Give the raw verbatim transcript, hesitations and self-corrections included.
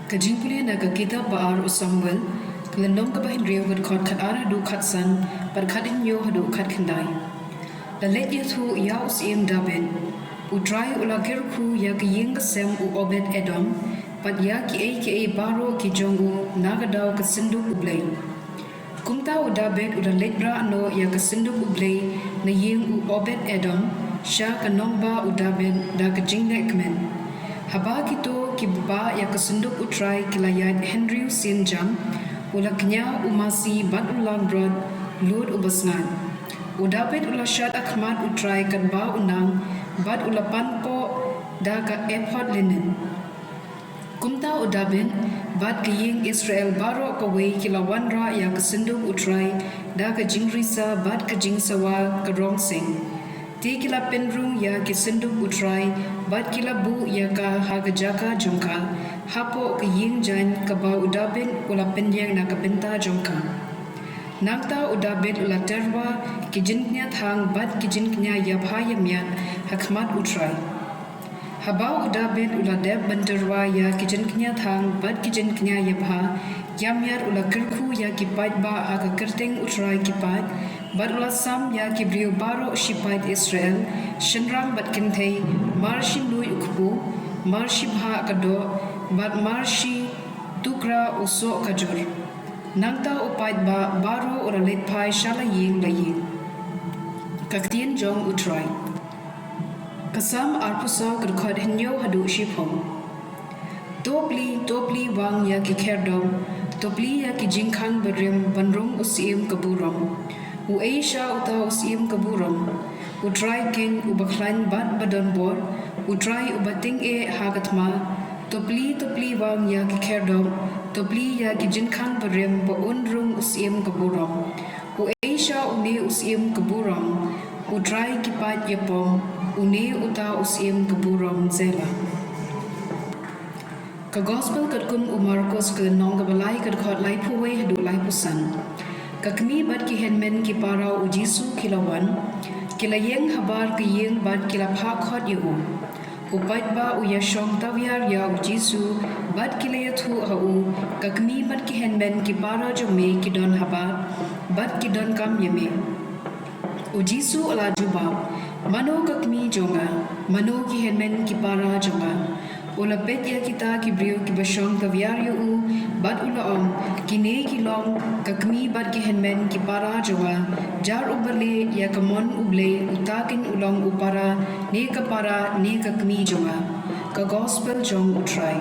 Ka jingpule na ka kitab ba ar u Samuel, ka lynnong kaba hynriew, ka dkhot khat ar haduh khat san, bad khat hynñiew haduh khat khyndai. La leit ïathuh ïa u syiem David. U Trai u la kyrkhu ïa ka ïing ka sem u Obed Edom, bad ïa kiei kiei baroh ki jong u na ka daw ka synduk U Blei. Kumta u David u la leit rah noh ïa ka synduk U Blei na ïing u Obed Edom, sha ka nongbah u David da ka jinglehkmen. Haba kito kiba ïa ka synduk U Trai ki la ïaid hynriew sien jam, u la kñia u masi bad u langbrot, lud uba sngaid. U David u la shad ha khmat U Trai katba u nang, bad u la pan poh da ka ephod linen. Kumta u David bad ka ïing Israel baroh kawei ki la wanrah ïa ka synduk U Trai da ka jingrisa bad ka jingsawa ka rong seng. Te ki la pynrung ïa ki synduk U Trai, bad ki la buh ïa ka ha ka jaka jong ka, hapoh ka ïing jaiñ kaba u David u la pynïeng na ka bynta jong ka. Nangta u David u la tyrwa ki jingkñia thang bad ki jingkñia ïabha ïamiat ha khmat U Trai. Haba u David u la dep ban tyrwa ïa ki jingkñia thang bad ki jingkñia ïabha ïamiat, u la kyrkhu ïa ki paidbah ha ka kyrteng U Trai ki paid, bad u la sam ïa ki briew baroh shi paid Israel, shynrang bad kynthei, mar shi nuid u kpu, mar shi bhah ka doh, bad mar shi tukra u soh kajur. Nangta u paidbah baroh u la leit phai sha la ïing la ïing. Ka ktien jong U Trai. Ka Salm arphew saw, ka dkhot hynñiew haduh shiphew. To plie, to plie wang ïa ki khyrdop, to plie ïa ki jingkhang barim ban rung u syiem ka burom. Uei sha uta u syiem ka burom? U Trai keiñ uba khlaiñ bad ba don bor, U Trai uba tyngeh ha ka thma. To plie, to plie wang ïa ki khyrdop, to plie ïa ki jingkhang barim ba un rung u syiem ka burom. Uei sha une u syiem ka burom? U Trai ki paid ïapom, une uta u syiem ka burom. Selah. Ka Gospel katkum u Markos, ka lynnong kaba lai, ka dkhot laiphew wei haduh laiphew san. Ka kmie bad ki hynmen ki para u Jisu ki la wan, ki la ïeng habar ka ïing bad ki la phah khot ïa u. U paidbah u ïashong tawiar ïa u Jisu, bad ki la ïathuh ha u, ka kmie bad ki hynmen ki para jong me ki don habar, bad ki donkam ïa me. U Jisu u la jubab, mano ka kmie jong nga, mano ki hynmen ki para jong nga? U la peit ïa kita ki briew kiba shong tawiar ïa u, bad u la ong, kine ki long ka kmie bad ki hynmen ki para jong nga. Jar uba leh ïa ka mon U Blei, uta keiñ u long u para, ne ka para, ne ka kmie jong nga. Ka Gospel jong U Trai.